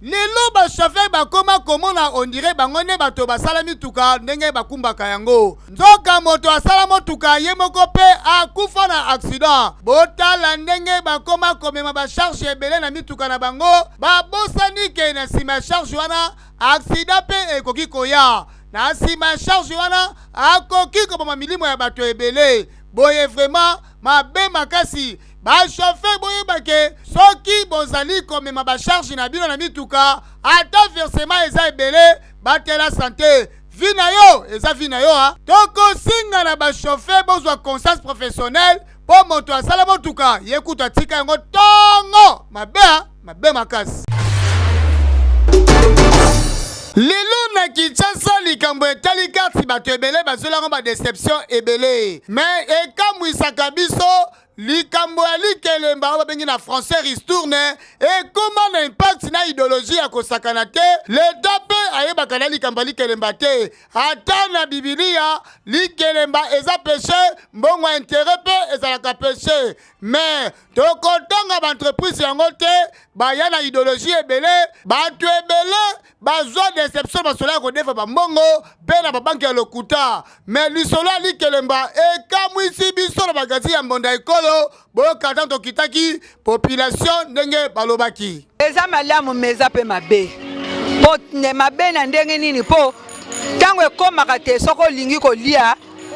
Lelo ba chauffeur bakoma komona on dirait bango nde bato basala mituka ndenge bakumbaka yango. Nzoka moto asala motuka ye moko pe akufa na accident. Botala ndenge bakoma komema ba charge ebele na mituka na bango, babosani ke na sima ya charge wana accident pe ekoki koya. Na sima ya charge wana akoki koboma milimo ya bato ebele. Boye vraiment mabe makasi. Ba chauffeur boyeba ke soki bozali komema ba charge na bino na mituka ata versement eza ebele batela sante vie na yo eza vie na yo ha tokosenga na ba chauffeur bozwa conscience professionnelle mpo moto asala motuka ye kutu atika yango ntongo mabe ha mabe makasi. Lelo na Kinshasa likambo etali carte bato ebele bazweli yango ba deception ebele mais ekamwisaka biso likambo ya likelemba oyo babengi na français ristourne ekoma na impact na idéologie ya kosakana te. Leta mpe ayebaka na likambo ya likelemba te. Ata na Bibilia likelemba eza péché, mbongo ya intérêt mpe ezalaka péché, mais tokotanga baentreprise yango te, baya na idéologie ebele, bato ebele bazwa deception masolo ya kodefa bambongo mpe na babanki ya lokuta. Me lisolo ya likelemba ekamwisi biso na bagazeti ya mbonda ekolo. Boyoka ntango tokitaki population ndenge balobaki. Eza malamu me eza mpe mabe. Po mabe na ndenge nini? Po ntango ekomaka te soki olingi kolia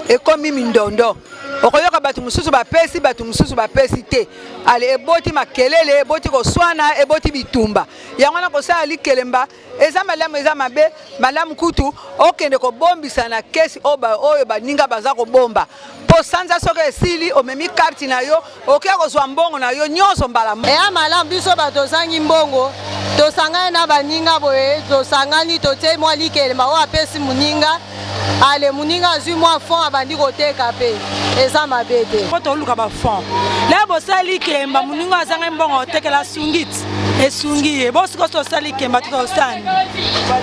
ekomi mindondo, okoyoka bato mosusu bapesi, bato mosusu bapesi te. Ale eboti makelele, eboti koswana, eboti bitumba. Yango wana kosala likelemba eza malamu, eza mabe. Malamu kutu okende kobombisa na kesi oyo baninga baza kobomba, po sanza soki esili omemi karte na yo, oke kozwa mbongo na yo nyonso mbala moko. Eya malamu biso bato tozangi mbongo tosangani na baninga boye, tosangani totie mwa likelemba oyo apesi moninga, ale moninga azwi mwa fond abandi koteka mpe eza mabe te. Po toluka ba fond la bosali kemba moninga azangi mbongo otekela sungiti esungi ye bosiko tosali kemba to tosani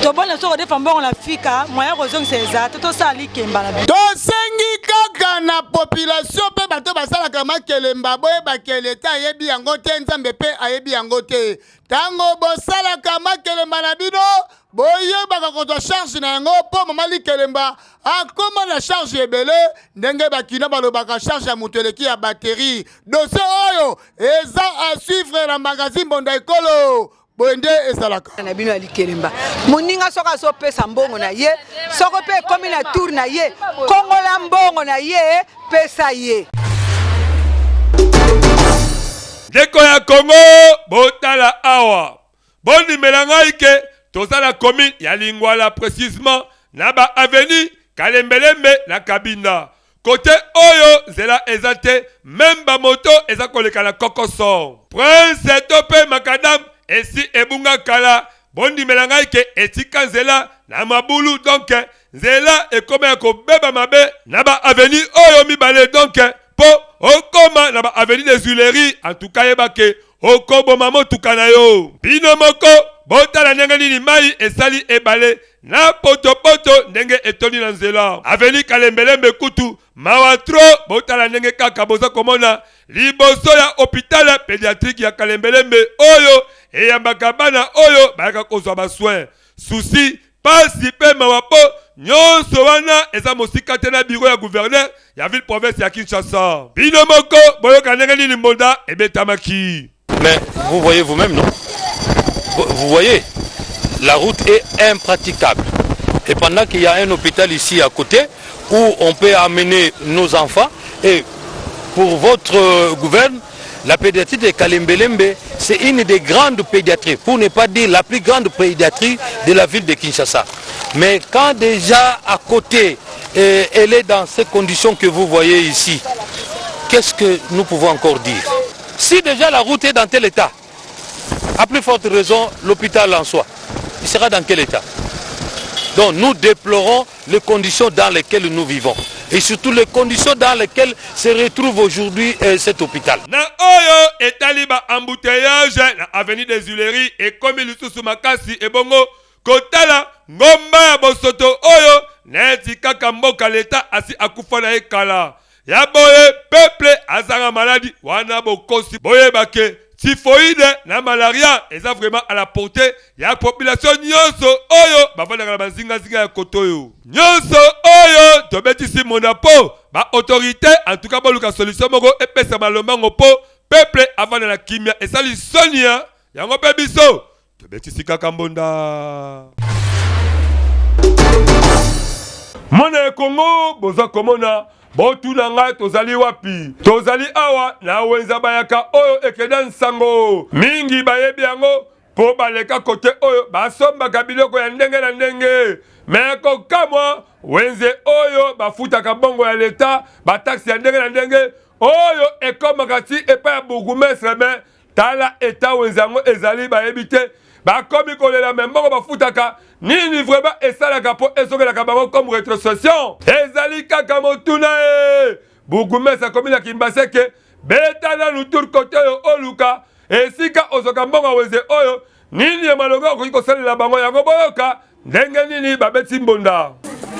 tobona soki kodefa mbongo na fika moyen kozongisa eza te, tosala likemba na biso. Tosengi kaka na population mpe bato basalaka makelemba boyeba ke leta ayebi yango te, Nzambe mpe ayebi yango te. Ntango bosalaka makelemba na bino boyebaka kozwa charge na yango, mpo mama likelemba akoma na charge ebele. Ndenge bakino balobaka charge ya moto eleki ya batterie. Dossier oyo eza à suivre na magazine Mbonda Ekolo. Boye nde ezalaka na bino ya likelemba. Moninga soki azopesa mbongo na ye, soko mpe ekomi na tour na ye, kongola mbongo na ye, pesa ye. Ndeko ya Congo, botala awa, bondimela ngai ke toza na commune ya Lingwala, precisement na ba avenue Kalembelembe na Kabinda. Kote oyo nzela eza te, meme ba moto eza koleka na kokoso. Prince to pe macadam esi ebunga kala, bondimela ngai ke etika nzela na mabulu, donc nzela ekoma ya kobeba mabe na ba avenue oyo mibale, donc po okoma na ba avenue des Huileries, en tout cas yeba ke okoboma motuka na yo. Bino moko botala ndenge nini mayi esali ebale na potopoto ndenge etondi na nzela. Avenue Kalembelembe kutu mawa trop, botala ndenge kaka boza komona liboso ya hopital pediatrique ya Kalembelembe oyo eyambaka bana oyo bayaka kozwa ba soins. Souci, pasi pe mawa po nyonso wana eza mosika te na bureau ya gouverneur ya ville province ya Kinshasa. Bino moko boyoka ndenge nini mbonda ebetamaki. Mais vous voyez vous-même, non? Vous voyez, la route est impraticable. Et pendant qu'il y a un hôpital ici à côté, où on peut amener nos enfants, et pour votre gouverne, la pédiatrie de Kalembelembe, c'est une des grandes pédiatries, pour ne pas dire la plus grande pédiatrie de la ville de Kinshasa. Mais quand déjà à côté, elle est dans ces conditions que vous voyez ici, qu'est-ce que nous pouvons encore dire? Si déjà la route est dans tel état, à plus forte raison, l'hôpital en soi, il sera dans quel état? Donc nous déplorons les conditions dans lesquelles nous vivons et surtout les conditions dans lesquelles se retrouve aujourd'hui cet hôpital. Na oyo etali ba embouteillage na avenue des Huileries ekomi lisusu makasi, ebongo kotala ngomba ya bosoto oyo neti kaka mboka leta asi akufa na ye kala. Ya boye peuple azanga maladi wana bokosi, boyeba ke Typhoïde na malaria eza vraiment à la portée ya population nyonso oyo bafandaka na banzingazinga ya koto oyo. Nyonso oyo tobetisi monda mpo ba autorité en tout cas boluka solution moko epesama lombango mpo peuple afanda na kimia. Esali soni ya yango mpe biso tobetisi kaka mbonda. Mwana ya Congo, boza komona, botuna ngai tozali wapi? Tozali awa na wenza bayaka oyo ekenda nsango mingi, bayebi yango mpo baleka kote oyo basombaka biloko ya ndenge na ndenge. Me kokamwa, wenze oyo bafutaka mbongo ya leta, bataxe ya ndenge na ndenge oyo ekomaka ti epai ya bourgmestre, me tala eta wenze yango ezali bayebi te, bakomi kolela. Me mbongo bafutaka nini vraiment esalaka mpo ezongelaka bango comme retrocession? Ezali kaka motuna. E bourgmestre akomi na Kimbaseke, beta nanu tour kote oyo, oluka esika ozwaka mbongo ya wenze oyo, nini ya malonga okoki kosalela bango yango. Boyoka ndenge nini babeti mbonda.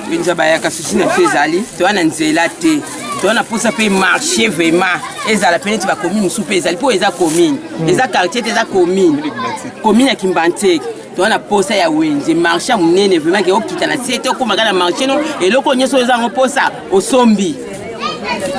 Mpenza bayaka, susi na biso ezali toya na nzela te, toya na mposa mpe marché vraiment ezala mpe neti bacommune mosusu mpe ezali, mpo eza commune, eza quartier te, eza commune, commune ya Kimbanseke. Toya na posa ya wenze marché ya monene vraiment ke okita na se te, okomaka na marché no, eloko nyonso oyo eza yango mposa osombi.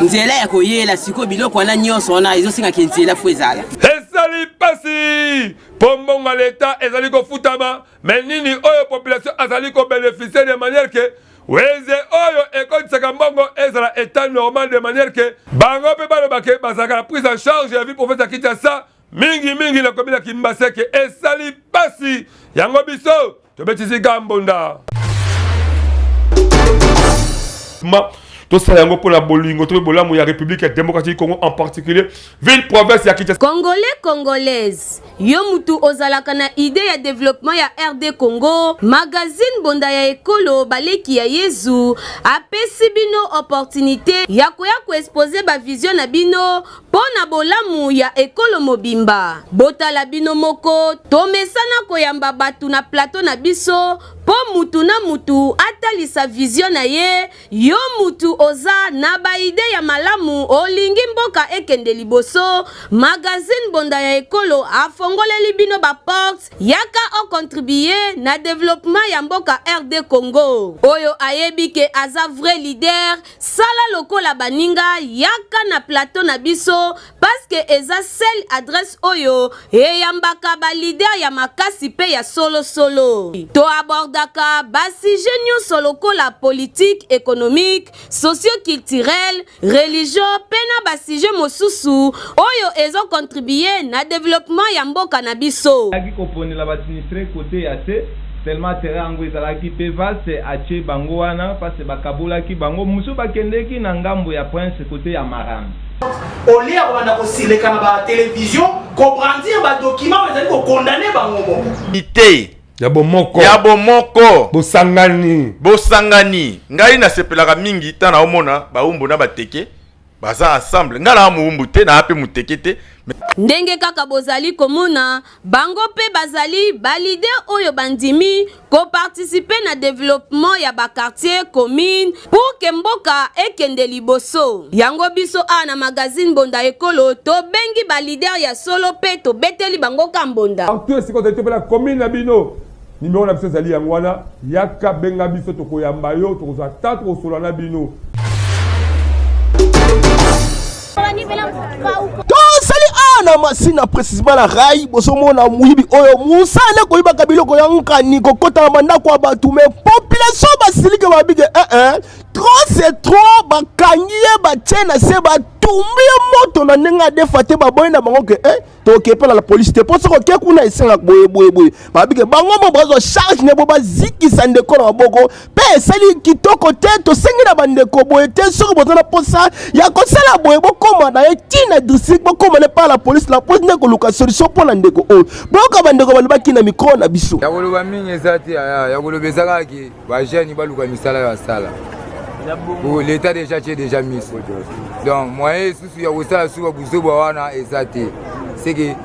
Nzela ya koyela sikoyo biloko wana nyonso wana ezosengaka nzela fo ezala. Esali mpasi mpo mbongo ya leta ezali kofutama, me nini oyo population azali kobénéficier de manière ke wenze oyo ekotisaka mbongo ezala état normal, de manière ke bango mpe baloba ke bazalaka na prise en charge ya ville province ya Kinshasa, mingimingi na commune ya Kimbaseke. Esali mpasi, yango biso tobetisi mbonda. Ma tosala yango mpona bolingo to mpe bolamu ya République ya démocratique Congo, en particulier ville province ya Kinshasa. Congolais, Congolaise, yo mutu ozalaka na idée ya développement ya RD Congo, magazine Bonda ya Ekolo Baleki ya Yezu apesi bino opportunité ya koya koexposer bavision na bino mpo na bolamu ya ekolo mobimba. Botala bino moko, tomesana koyamba bato na plateau na biso mpo mutu na mutu atalisa vision na ye. Yo mutu oza na baidées ya malamu, olingi mboka ekende liboso, magazine Bonda ya Ekolo afongoleli bino baporte. Yaka ocontribuer na développement ya mboka RD Congo. Oyo ayebi ke aza vrai leader, sala lokola baninga, yaka na plateau na biso, parce que eza seule adresse oyo eyambaka baleader ya makasi mpe ya solosolo. Toabordaka basujet nyonso lokola politique, économique, socio-culturel, religion mpe na basujet mosusu oyo ezocontribuer na développement ya mboka na biso. Azalaki koponela basinistrés côté ya se, tellement terrain yango ezalaki mpe vaste. Atie bango wana parce bakabolaki bango, mosusu bakendeki na ngambo ya Prince, côté ya Marane. Olie ya kobanda kosileka na batelevizio, kobrandir badocument oyo ezali kocondamner bango moko. Te. Ya bomoko. Ya bomoko. Bosangani. Bosangani. Ngai nasepelaka mingi ntango naomona baumbu na bateke baza ensemble. Ngai naa moumbu te, naa mpe moteke te. Ndenge kaka bozali komona, bango mpe bazali baleader oyo bandimi koparticiper na développement ya baquartier, commune, pour ke mboka ekende liboso. Yango biso awa na magazine Bonda Ekolo tobengi baleader ya solo mpe tobeteli bango ka mbonda. Partout esika ozali, topela commune na bino, nimero na biso ezali yango wana. Yaka, benga biso, tokoyamba yo, tokozwa ta, tokosolola na bino. Tozali awa na Masina, précisement na rail. Bozomona moyibi oyo, mosala koyibaka biloko ya nkani, kokɔta na bandako ya bato. Mais population basilike, babike eh, trop c'est trop. Bakangi ye, batie na se, batumbi ye moto na ndenge adefa te. Baboyi na bango ke eh, tokepela la polise te, mpo soki oke kuna esengaka boye boye boye. Babike bango mo bazwa charge ne bo bazikisa ndeko na maboko, mpe esali kitoko te. Tosengi na bandeko boye te. Soki boza na mposa ya kosala boye, bokóma na ye ntina district, bokóma ne par la police. La police nde koluka solution mpo na ndeko oyo. Boyoka bandeko balobaki na micro na biso. Ya koloba mingi eza te. Ya koloba eza kaka ke bajeune baluka misala ya basala. L'état déjà tie déjà mise, donc moyen lisusu ya kosala suka buzoba wana eza te. Seke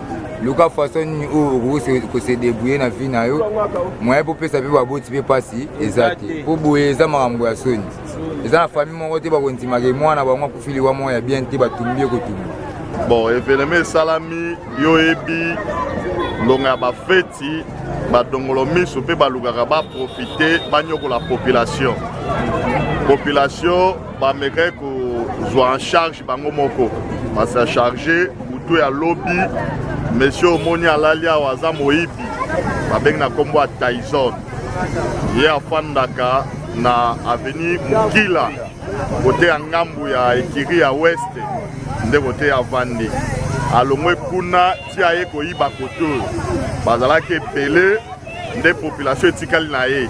luka façon nini oyo okoki kose débrouiller na vie na yo. Moyen mpo pesa mpe baboti mpe mpasi eza te, mpo boye eza makambo ya soni. Eza na famille moko te bakondimaka mwana bango akufi liwa moko ya bien te, batumbi ye kotumba. Bon, evenement esalami, yo oyebi ngonga ya bafeti, badongolo miso mpe balukaka baprofite banyokola population. Population bamekaki kozwa en charge bango moko, basa charge butu ya lobi. Monsieur omoni alali awa aza moyibi, babengi na nkombo ya Tyson. Ye afandaka na avenue Mukila kote ya ngambu ya ekiri ya west nde kote ya vandi. Alongwe kuna ti aye koyiba kote oyo bazalaki ebele, nde population etikali na ye,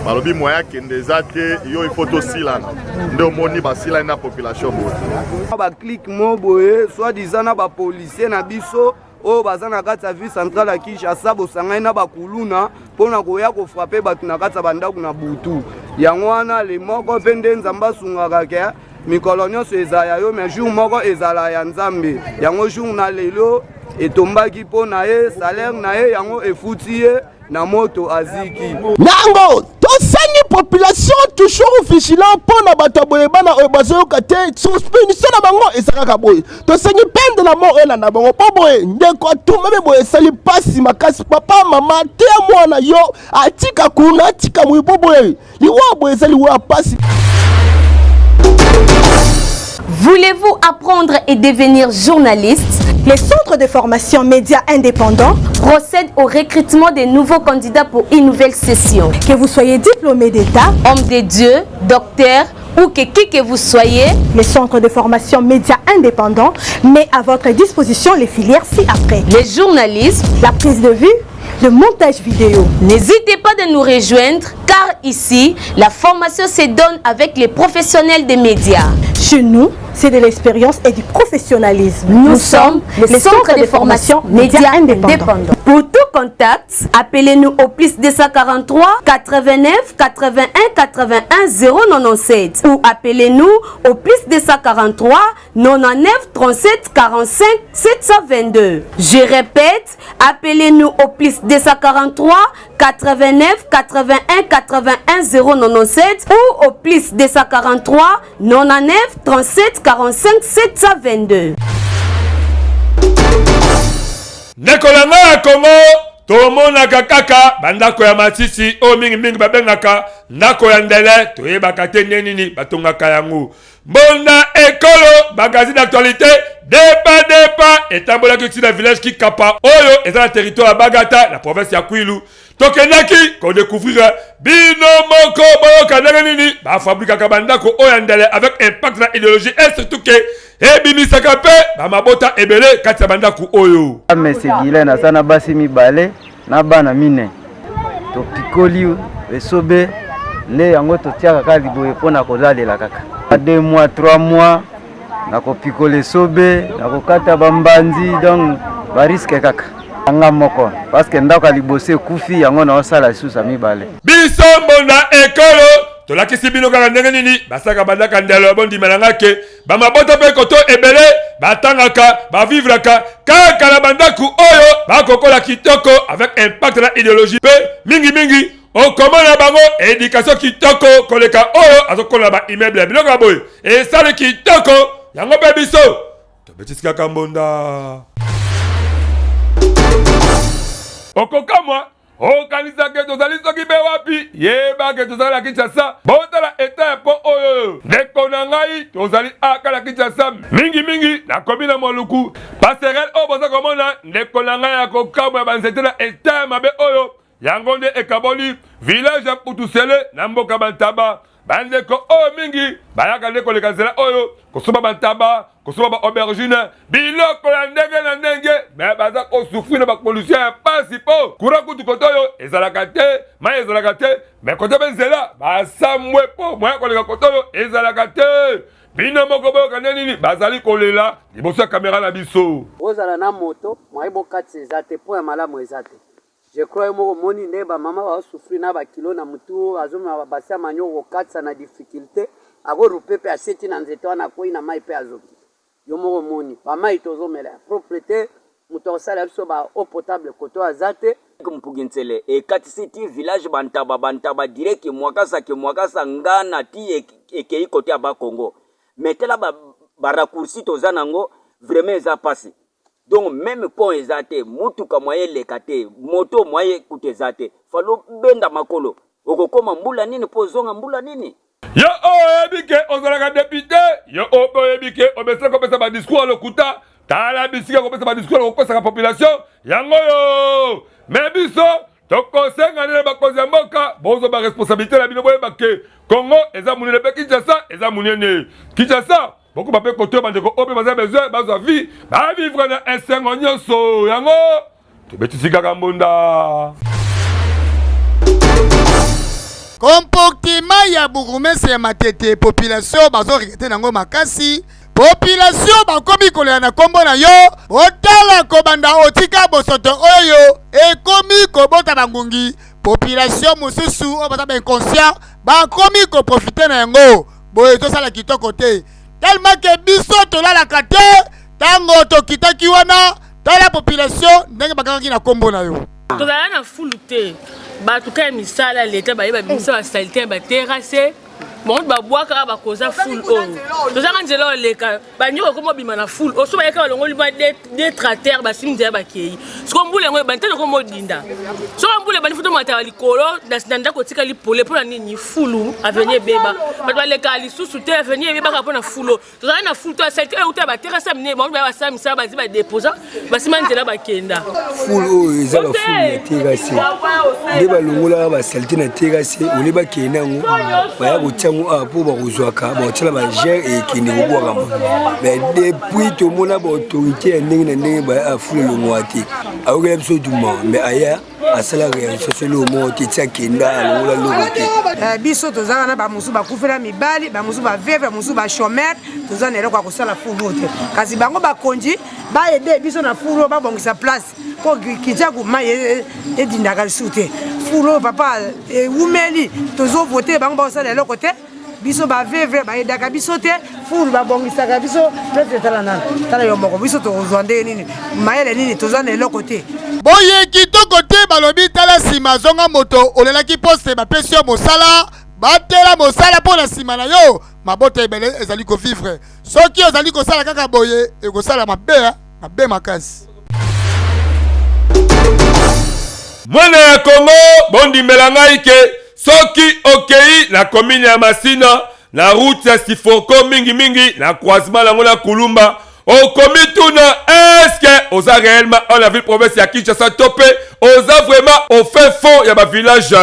balobi moyen akende eza te, yo ifo tosilana, nde omoni basilani na population boye. Ba clique mo boye soit disant na ba policier na biso oyo baza na kati ya ville centrale ya Kinshasa, bosangani na bakuluna mpo na koya kofrape bato na kati ya bandako na butu. Yango wana le moko mpe nde Nzambe asungaka ke mikolo nyonso ezala ya yo, mais jour moko ezala ya Nzambe. Yango jour na lelo etombaki mpo na ye, salaire na ye yango efuti ye na moto aziki. Nango tosengi population toujours vigilant mpo na bato ya boye, bana oyo bazoyoka te, suspension na bango eza kaka boye. Tosengi peine de la mort elanda bango mpo boye ndeko atumami boye, esali mpasi makasi. Papa mama teya mwana yo atika kuna, atika moyi, mpo boye liwa boye eza liwa ya mpasi. Voulez-vous apprendre et devenir journaliste? Les centres de formation médias indépendants procèdent au recrutement des nouveaux candidats pour une nouvelle session. Que vous soyez diplômé d'État, homme de Dieu, docteur ou que qui que vous soyez, les centres de formation médias indépendants met à votre disposition les filières ci-après. Le journalisme, la prise de vue, le montage vidéo. N'hésitez pas de nous rejoindre car ici, la formation se donne avec les professionnels des médias. Chez nous, c'est de l'expérience et du professionnalisme. Nous sommes le centre de formation médias indépendants. Pour tout contact, appelez-nous au plus 243 89 81 81 097 ou appelez-nous au plus 243 99 37 45 722. Je répète, appelez-nous au plus 243 89 81 81 097 ou au plus 243 99 37 45 722. Ndeko na ngai ya Kongo, tomonaka kaka bandako ya matiti oyo mingimingi babengaka ndako ya ndele, toyebaka te nde nini batongaka yango. Mbonda Ekolo, magazine d'actualité depa depa etambolaki ti na village Kikapa oyo eza na territoire ya Bagata na province ya Kwilu. Tokendaki kodécouvrir bino moko boyoka ndenge nini bafabrikaka bandako oyo ya ndele avec impact na idéologie et surtout ke ebimisaka mpe bamabota ebele kati ya bandako oyo. Mese Guylaine aza na basi mibale na bana mine, topikoli esobe nde yango totiaka kaka liboye mpo na kolalela kaka 2 mois 3 mois na kopikola esobe na kokata bambanzi, donc bariske kaka nga moko parce que ndako ya liboso ekufi, yango naosala lisusu ya mibale. Biso mbonda ekolo tolakisi bino kaka ndenge nini basalaka bandaka ndelo. Bondima na nga ke bamabota mpe koto ebele batangaka bavivraka kaka na bandako oyo bakokola kitoko avec impact na idéologie mpe mingimingi okomona bango éducation kitoko koleka oyo azokola na baimmeuble ya biloko ya boye esali kitoko yango. Mpe biso tobetisi kaka mbonda okokamwa, okanisa ke tozali soki mpe wapi. Yeba ke tozali na Kinshasa. Botala eta ya po oyo, ndeko na ngai, tozali aka na Kinshasa, mingimingi nakomi na Mwaluku. Passerelle oyo boza komona, ndeko na ngai, ya kokamwa ya banzete na eta ya mabe oyo, yango nde ekaboli village ya Putusele na mboka Bantaba. Bandeko oyo mingi bayaka nde koleka nzela oyo kosomba bantaba, kosomba ba aubergine, biloko ya ndenge na ndenge, me baza kosufri na bacondition ya pasi mpo courant kutu kote oyo ezalaka te, mai ezalaka te, me kote mpe nzela basambwe mpo moya koleka kote oyo ezalaka te. Bino moko boyoka nde nini bazali kolela liboso ya kamera na biso. Bozala na moto moyen bokatisa eza te, pont ya malamu eza te. Je crois yo moko omoni ndenge ba mama bao souffrir na ba kilo na mutu, azomema ba bassin ya manioko kokatisa na difficulte, ako roupe pe aseti na nzete wana, akweyi na mayi pe azoki. Yo moko omoni ba mayi tozomela ya propre te, moto akosala biso ba eau potable koto aza te. Mpugi Nsele ekatisi ti village Bantaba, Bantaba direct Mwakasa, Kimwakasa Ngana ti ekeyi cote ya Bas Congo. Mais tala ba raccourci toza nango. Vraiment eza pasi. Donc meme pont eza te, mutuka moyen eleka te, moto moyen kutu eza te. Fallait obenda makolo. Okokoma mbula nini po ozonga mbula nini? Yo oyo oyebi ke ozalaka depute, yo oyo mpe oyebi ke omesana kopesa ba discours ya lokuta, tala bisika kopesa ba discours ya kokosaka population yango oyo. Mais biso tokosenga nde na bakonzi ya mboka bozwa ba responsabilite na bino, boyeba ke Congo eza monene mpe Kinshasa eza monene. Kinshasa bokoma mpe kotoyo bandeko oyo mpe baza besoin bazwa vie, ba vivre na esengo nyonso. Yango tobetisi kaka mbonda. Comportement ya bourgmestre ya Matete, population bazo regrette nango makasi. Population bakomi kolela na kombo na yo, botala kobanda otika bosoto oyo ekomi kobota bangungi. Population mosusu oyo baza ba inconscient bakomi ko profiter na yango. Boye ezosala kitoko te, tellement que biso tolalaka te tango tokitaki wana. Tala population ndenge bakangaki na kombo na yo. Tozala na fulu te, bato kaka misala ya leta baye babimisa basalite ya baterase bango babwaka bakoza fulu oyo tozanga nzela oleka banyoka okoma obima na fulu oso bayaka balongoli ba detratere basimi nzela bakei soko mbula yango ebandi te okoma odinda soko mbula ebandi foto mataka likolo na ndako otikali pole mpo na nini fulu avenir ebeba bato balekaka lisusu te avenir ebebaka mpo na fulu tozali na fulu to salite oyo euta baterase ya minene bango baya basala misala bazi badeposa basima nzela bakenda fulu oyo eza bafulu ya terase nde balongolaka basalite na terase ole bakende yango baya kotia yango awa mpo bakozwaka bakotiala bagere ekende kobwakama mais depuis tomona baautorité ya ndenge na ndenge baya fulu elongwaka te ayokela biso duma mais aya asala réalisation eloko moko te ti akenda alongola loko te. Eh, biso tozalaka na bamosusu bakufela mibali, bamosusu baveve, bamosusu bachomere, toza na eloko ya kosala fulu te, kasi bango bakonzi baede biso na fulu oyo babongisa place mpo kinsaku mai e, e, edindaka lisusu te. Fulu oyo papa ewumeli, tozovote bango bakosala eloko te. Biso ba veuve bayedaka biso te, fulu babongisaka biso place. Tala nanu, tala yo moko, biso tokozwa ndenge nini, mayele nini, toza na eloko te. Boye kitoko te, balobi tala nsima zonga moto olelaki poste bapesi yo mosala, batela mosala mpo na nsima na yo mabota ebele ezali kovivre. Soki ozali kosala kaka boye ekosala mabe mabe makasi. Mwana ya Congo, bondimela ngai ke soki okei na commune ya Masina na route ya Siforco mingi mingi na croisement nango na Kulumba, okomituna est-ce que oza réellement en la ville province ya Kinshasa to pe oza vraiment au fin fond ya ba village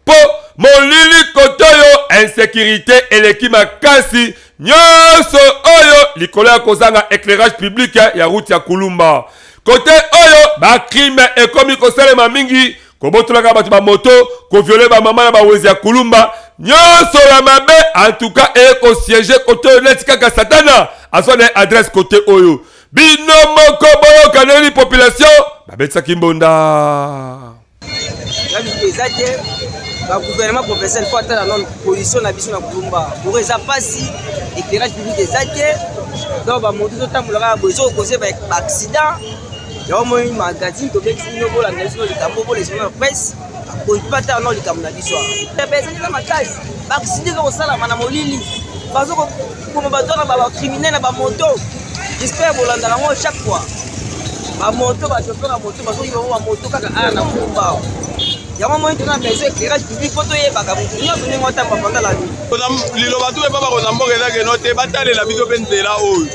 po molili kote oyo insécurité eleki makasi nyonso oyo likolo ya kozanga éclairage public ya route ya Kulumba. Kote oyo ba crime ekomi kosalema mingi, kobotolaka bato ba moto, koviole ba mama na bawezi ya Kulumba, nyonso ya mabe en tout cas ekosiege kote oyo neti kaka Satana azwa na ye adresse kote oyo. Bino moko boyoka ndenge nini population babetisaki mbonda. Eza te ba gouvernement provincial faut atala nano position na biso na Kulumba pour eza pasi, éclairage public eza te, donc ba moto ezotambola kaka boye, ezokokoze ba accident. Yango moi magazine tobengisi bino bolanda biso likambo bolesa na presse, bakonzi mpe atala nano likambo na biso awa. Ezali eza makasi, ba accident ezokosalama na molili, bazokoboma bato wana ba criminel na bamoto. J'espère bolandaka yango chaque fois, bamoto bachauffeur ya moto bazoyiba bango bamoto kaka awa na Kulumba awa. Yango moi tona besoin éclairage public mpo toyebaka moto nyonso ndenge otamba pendant la nuit. Liloba tu epa bakonza mboka eza keno te batalela biso mpe nzela oyo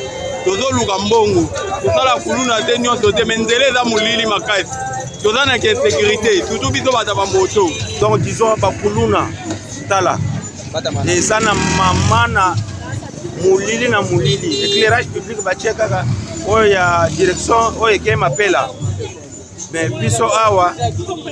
tozoluka mbongo kosala kuluna te nyonso te, me nzela eza molili makasi, toza na insécurité surtout biso bato ya bamoto. Donc disons bakuluna tala eza na mama na molili na molili, éclairage public batie kaka oyo ya direction oyo ekei mapela, me biso awa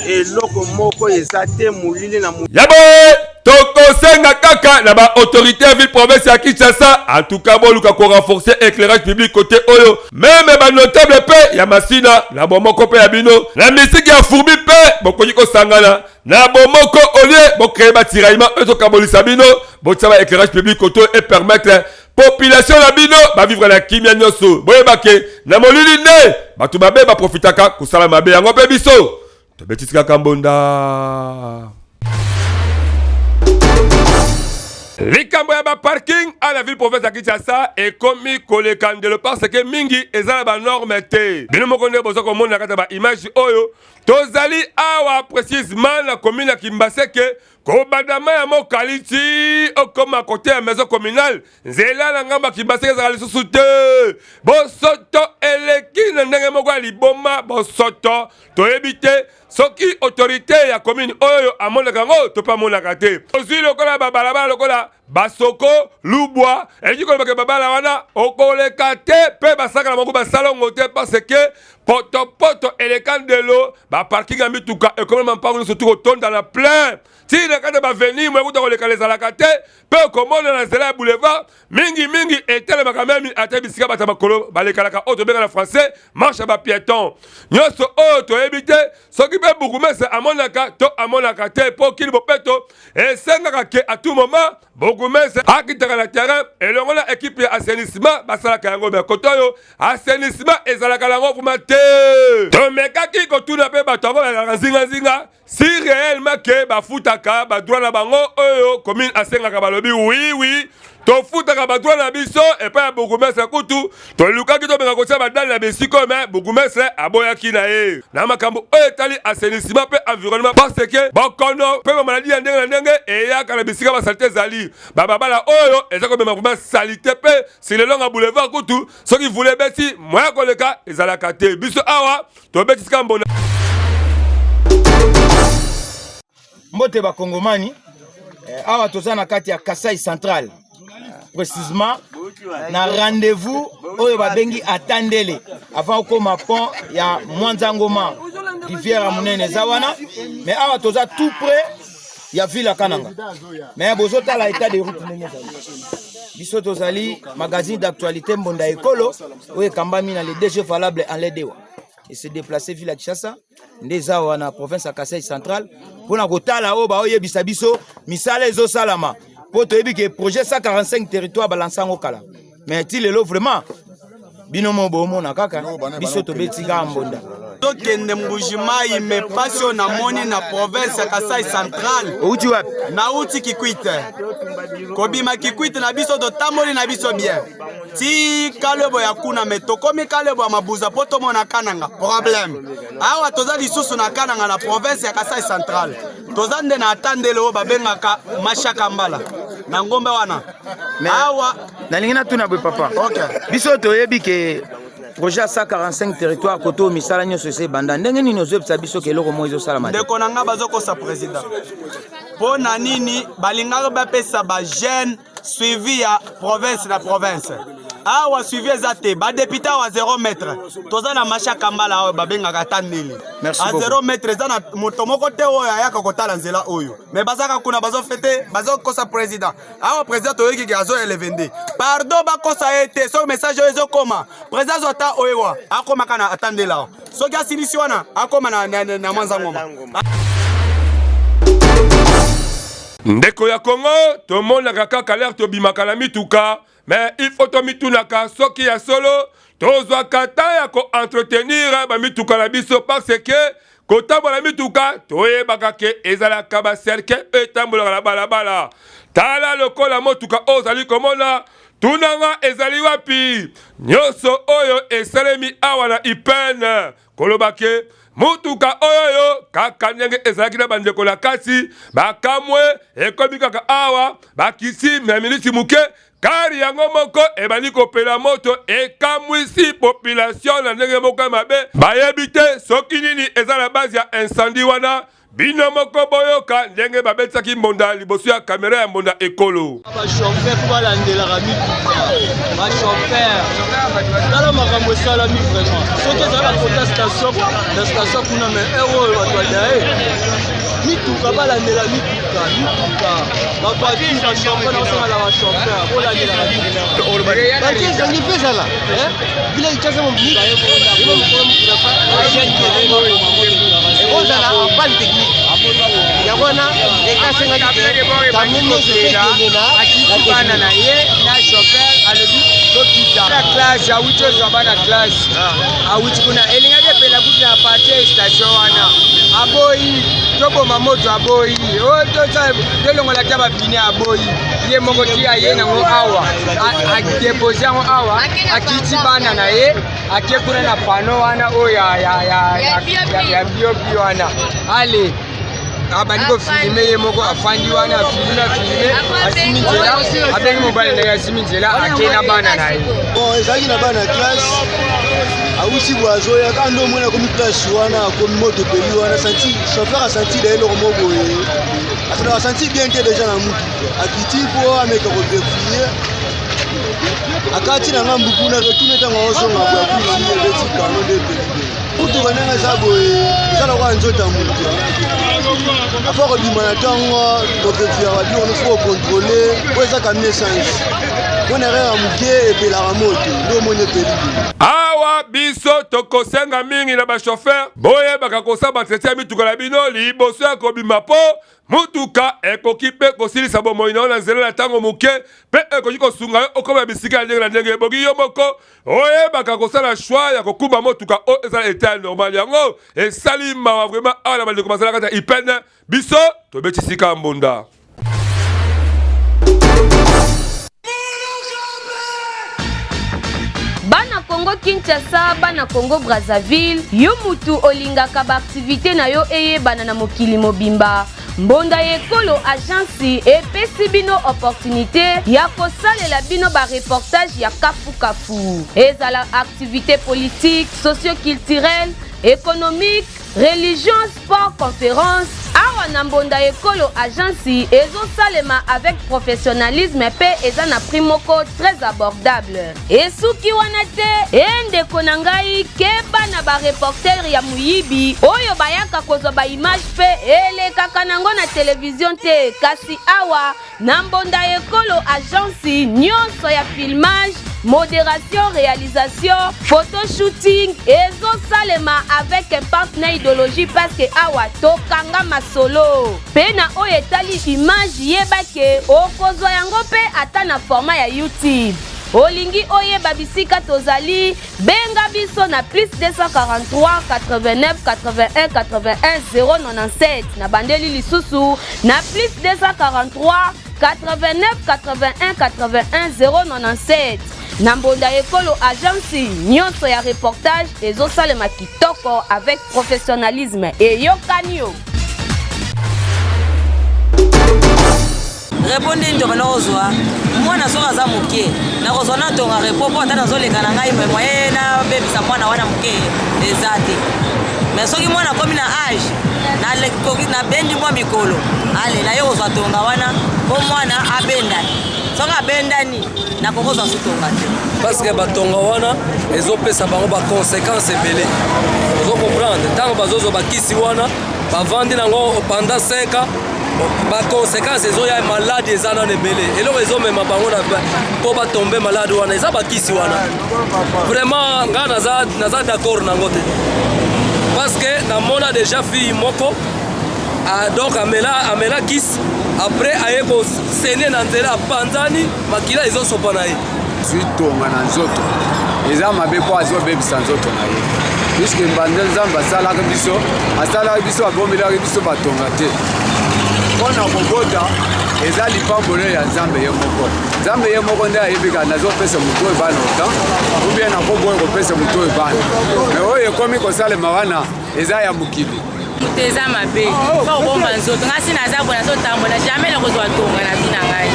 eloko moko eza te, molili na molili. Ya boye tokosenga kaka na ba autorité ya ville province ya Kinshasa, en tout cas boluka ko renforcer éclairage public côté oyo, meme ba notable pe ya Masina na bomoko pe ya bino na misiki ya fourmi pe bokoki kosangana na bomoko au lieu bo créer ba tiraillement oyo ezokabolisa bino, botia ba éclairage public côté oyo et permettre population na bino ba vivre na kimia nyonso. Boyeba ke na molili nde bato mabe baprofitaka kosala mabe, yango mpe biso tobetisi kaka mbonda. Likambo ya baparking a la ville province ya Kinshasa ekomi koleka ndelo parce que mingi eza na banorme te. Bino moko nde boza komona na kati ya baimage oyo tozali awa précisement na commune ya Kimbaseke kobanda mai ya mokali ti okoma kote ya maison communale nzela na ngambo ya Kimbaseke ezalaka lisusu te. Bosoto eleki na ndenge moko ya liboma, bosoto toyebi te soki autorité ya commune oyo amonaka yango to mpe amonaka te. Ozwi lokola babalabala lokola basoko lubwa, elingi koloba ke babala wana okoleka te mpe basaka na bango basalongo te parce que potopoto eleka ndelo. Baparking ya mituka ekomi na mampango nyonso tu kotonda na plein ti na kati ya baveni moye kuta kolekala ezalaka te, mpe okomona na nzela ya boulevard mingi mingi etelemaka meme ata bisika bato ya makolo balekalaka, oyo tobenga na français marche ya bapieton. Nyonso oyo toyebi te soki mpe bourgmestre amonaka to amonaka te, mpo kili bopeto esengaka ke à tout moment bourgmestre akitaka na terrain elongo na ekipe ya assainissement basalaka yango. Me kote oyo assainissement ezalaka nango vraimen te. Tomekaki kotuna mpe bato yango bazalaka nzinganzinga si réellement ke bafutaka badroit na bango oyo commune asengaka, balobi oui oui, tofutaka badroit na biso epai ya bourgmestre. Kutu tolukaki tobenga kotia badale na bisika oyo, me bourgmestre aboyaki na ye na makambo oyo etali assainissement mpe environnement, parce que bokono mpe bamaladi ya ndenge na ndenge eyaka na bisika basalite ezali. Bababala oyo eza komema vraiment salite, mpe silelonga boulevard kutu soki vule ebeti moya koleka ezalaka te. Biso awa tobetisika mbona. Mbote bakongomani, awa toza na kati ya Kasai Central, précisément na rendez-vous oyo babengi Atandele avant okoma pont ya Mwanza Ngoma, rivière ya monene eza wana. Mais awa toza tout près ya ville ya Kananga, mais bozotala état de route ndenge ezali. Biso tozali magazine d'actualité Mbonda Ekolo oyo ekambami na le DG valable en ledewa et se déplacer ville ya Kinshasa nde eza awa na province ya Kasai Central mpona kotala oyo baoyebisa biso misala ezosalama, mpo toyebi ke projet 145 territoire balansa yango kala, mais ti lelo vraiment bino mo bomona kaka biso tobeti kaka mbonda. Tokende Mbuji-Mayi, me pasi oyo namoni na province ya Kasai Central. Outi wapi? Nauti Kikwit. Kobima Kikwit na biso totamboli na biso bien ti Kalebo ya kuna, me tokomi Kalebo ya Mabuza mpo tomona Kananga problème. Awa toza lisusu na Kananga na province ya Kasai Central, toza nde na atandele oyo babengaka Mashakambala na ngombe wana awa. Nalingi natuna boye papa, okay. Biso toyebi ke projet ya 145 territoire koto oyo misala nyonso esi ebanda, ndenge nini ozoyebisa biso ke eloko moko ezosalama te? Ndeko na nga, bazokosa président mpo na nini? Balingaka bapesa bajeune suivi ya province na province. Awa suivi eza te. Badepute awa 0 mètre, toza na masha kambala oyo babengaka ata ndele Merci a beaucoup. 0 mètre, eza na moto moko te oyo ayaka kotala nzela oyo, me bazaka kuna bazofete, bazokosa président. Awa président toyoki ke azo eleve nde pardon, bakosa ye te. Soki message oyo ezokoma, président azwa ata oyewa akomaka na atandela awa, soki asilisi wana akoma na Mwanza Ngoma. Ndeko ya Kongo, tomonaka kaka lere tobimaka na mituka, me il faut tomitunaka soki ya solo tozwaka temps ya koentretenir bamituka na biso, parce que kotambola mituka toyebaka ke ezalaka bacercueil oyo etambolaka na balabala. Tala lokola motuka oyo ozali komona, tunanga ezali wapi. Nyonso oyo esalemi awa na ipene koloba ke motuka oyo kaka ndenge ezalaki na bandeko na kati bakamwe, ekomi kaka awa bakisi na miniti moke kari yango moko ebandi kopela moto, ekamwisi population na ndenge moko ya mabe. Bayebi te soki nini eza na base ya incendie wana. Bino moko boyoka ndenge babetisaki mbonda liboso ya kamera ya Mbonda Ekolo. Bachauffeur mpo balandelaka mituka, bachauffeur, tala makambo esalami vraiment. Soki ezala kota station na station kuna, mais heure oyo bato badaye mituka, balandela mituka, mituka bavoiture, bachauffeur naosala na bachauffeur bolandelaka mituka. Bati ezangi mpe ezala vile Kinshasa ekozala en panne technique, yango wana ekasengaki ke camion nyonso mpe ekende na bana na ye na chauffeur alobi tokita na classe, awuti ozwa bana classe, awuti kuna, elingaki epela kutu na partie ya station wana, aboyi. Toboma moto aboyi, oh, tolongola ata bapine aboyi. Ye moko ti aye nango awa, adepose yango awa, akiti bana na ye, ake kuna na pano wana oyo ya biobio wana. Ale abandi kofilime ye moko afandi wana afilime afilime asimi nzela abengi mobali na ye asimi nzela ake na bana na ye. Bon, ezalaki na bana ya classe awuti boye azoya kaka nde omoni akomi place wana akomi moto epeli wana santi chauffeur asanti da eloko moko boye asanti bien te deja na mutu akiti mpo ameka koverifie akati na ngambu kuna retourne ntango azonga boye akuti ebeti kano nde epeli boye mutuka ndenge eza boye eza lokola nzoto ya moto afa kobima na ntongo koverifia babiloko nofo kokontrole oyo eza camion essence mpo na erreur ya moke epelaka moto nde omoni epeli boye. Awa biso tokosenga mingi na ba-chauffeur boyebaka kosala ba-entretien ya mituka na bino liboso ya kobima mpo motuka ekoki mpe kosilisa bomoi na yo na nzela na ntango moke mpe ekoki kosunga yo okoma na bisika ya ndenge na ndenge. Ebongi yo moko oyebaka kosala choix ya kokumba motuka oyo ezala etat ya normal. Yango esali mawa vraiment awa na bandeko bazala kati ya IPN. Biso tobeti sika ya mbonda. Bana Congo Kinshasa, bana Congo Brazzaville, yo mutu olingaka ba activité na yo eyebana na mokili mobimba, Mbonda ya Ekolo Agence epesi bino opportunité ya kosalela bino ba reportage ya kafu kafu. Ezala activité politique, socio-culturelle, économique, Religion, sport, conference, awa na Mbonda Ekolo Agence ezosalema avec professionnalisme pe eza na prix moko très abordable. Esuki wana te, e ndeko na ngai keba na ba reporter ya moyibi oyo bayaka kozwa ba image pe elekaka nango na television te, kasi awa Na mbonda ekolo agence nionso ya filmage, moderation, realisation, photo shooting ezo salema avec impact na ideologie parce que awa tokanga masolo. Pe na oyo etali image yeba ke okozwa yango pe ata na format ya YouTube. Olingi oyeba bisika tozali? Benga biso na plus 243 89 81 81 097. Na bandeli lisusu na plus 243 89 81 81 097. Na mbonda ekolo agence nyonso ya reportage ezosalema kitoko avec professionnalisme. Eyokani yo. Repos nde ntoka nakozwa mwana soki aza moke nakozwa natonga repos mpo ata nazoleka na ngai me moye nabebisa mwana wana moke eza te me soki mwana akomi na age nabendi mwa mikolo ale naye kozwa tonga wana mpo mwana abendani soki abendani nakokozwa su tonga te parce que batonga wana ezopesa bango baconséquence ebele ozo comprendre ntango bazozwa bakisi wana bavandi nango pendant 5 ans baconséquence ezoya maladi eza nano ebele eloko ezomema bango mpo batombe maladi wana eza bakisi wana vraiment ngai naza, naza d'accord nango te parce que namona déjà fille moko ah, donc amela, amela kisi après aye kosene na nzela apanzani makila ezosopa na ye zwi tonga na nzoto eza mabe mpo azobebisa nzoto na ye puiske mbanda nzambe asalaka biso asalaka biso abombelaki biso batonga te mpo na kobota eza lipambolo ya nzambe ye moko nzambe ye moko nde ayebi kaka nazopesa moto oyo bana otan ubie nakoboya kopesa moto oyo bana me oyo ekomi kosalema wana eza ya mokili moto eza mabe fo kobomba nzoto ngai si naza boye nazotambola jamais nakozwa tonga na vi na ngai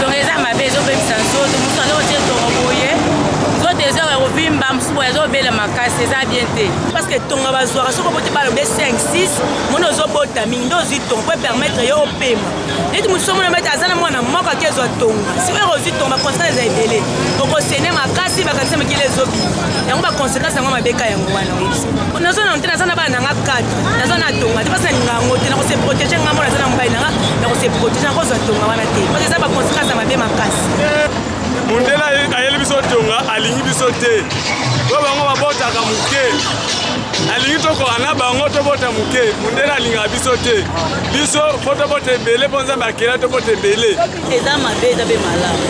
tonga eza mabe ezobebisa nzoto mosusu azokotie tongo boye nzoto eza ya kovimba mosusu boye azobela makasi eza bien te parce que tonga bazwaka soki oboti bana obe 5 6 moni ozobota mingi nde ozwi tonga po epermettre yo opema neti mosusu omona mete aza na mwana moko ake ezwa tonga sikoyo ozwi tonga baconséquence eza ebele okosene makasi bakanisa mikili ezobima yango baconséquence yango mabeka yango wana oyebisa naza na te naza na bana nanga 4 naza na tonga te mpasi nalinga yango te nakose protege nga mona naza na mobali nanga nakose protege nakozwa tonga wana te mpasi eza baconséquence ya mabe makasi mundele ayeli biso tonga alingi biso te po bango babotaka moke alingi tokoka na bango tobota moke mundele alingaka biso te biso fo tobota ebele mpo nzambe akela tobota ebele eza mabe eza mpe malamu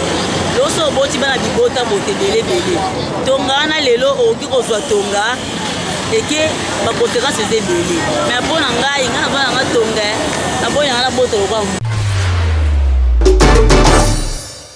loso oboti bana bibota bote ebele ebele tonga wana lelo okoki kozwa tonga Eke baconséquence eza ebele. Mais mpo na ngai, ngai naza nanga tonga, naboyi nanga nabota lokola.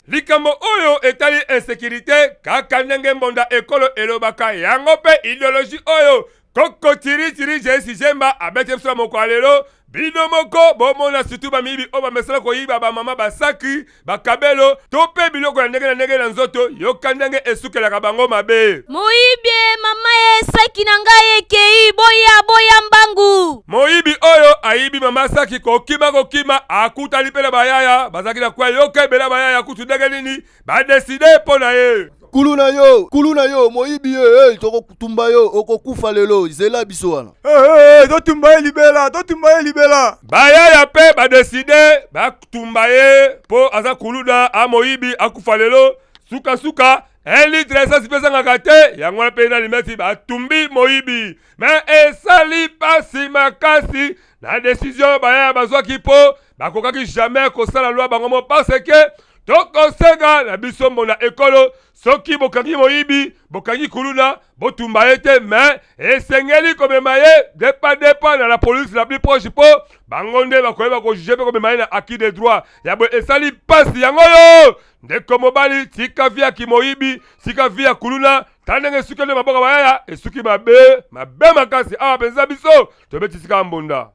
Likambo oyo etali insécurité, kaka ndenge mbonda ekolo elobaka yango mpe idéologie oyo koko tiritiri Jesi Jemba abeti biso na mokolo ya lelo. Bino moko bomona, surtout bamiyibi oyo bamesala koyiba bamama basaki, bakabelo to mpe biloko ya ndenge na ndenge na nzoto. Yoka ndenge esukelaka bango mabe. Moyibi e, mama e, saki na ngai ekei, boya, boya mbangu. Moyibi oyo ayibi mama saki, kokima kokima, akutani mpe na bayaya bazalaki na kwa. Yoka ebele bayaya kutu ndenge nini badécider mpo na ye. Kulu na yo, kulu na yo, moyibi ye, hey, tokotumba yo, okokufa lelo, zela biso wana. Hey, hey, totumba ye libela, totumba ye libela. Bayaya mpe badécider batumba ye mpo aza kuluda, amoyibi, akufa lelo. Sukasuka 1 litre essence mpe ezangaka te, yango wana mpe na limeti batumbi moyibi. Mais esali pasi makasi na décision bayaya bazwaki, mpo bakokaki jamais kosala loi bango mo, parce que tokosenga na biso mbona ekolo, soki bokangi moyibi, bokangi kuluna, botumba ye te, mais esengeli komema ye depa depa na la police la plus proche, mpo bango nde bakoyeba kojuger mpe komema ye na acquis de droit ya boye. Esali mpasi yango oyo. Ndeko mobali, tika vie ya kimoyibi, tika vie ya kuluna. Tala ndenge esuki nde maboko bayaya, esuki mabe mabe makasi. Awa mpenza biso tobeti sika mbonda.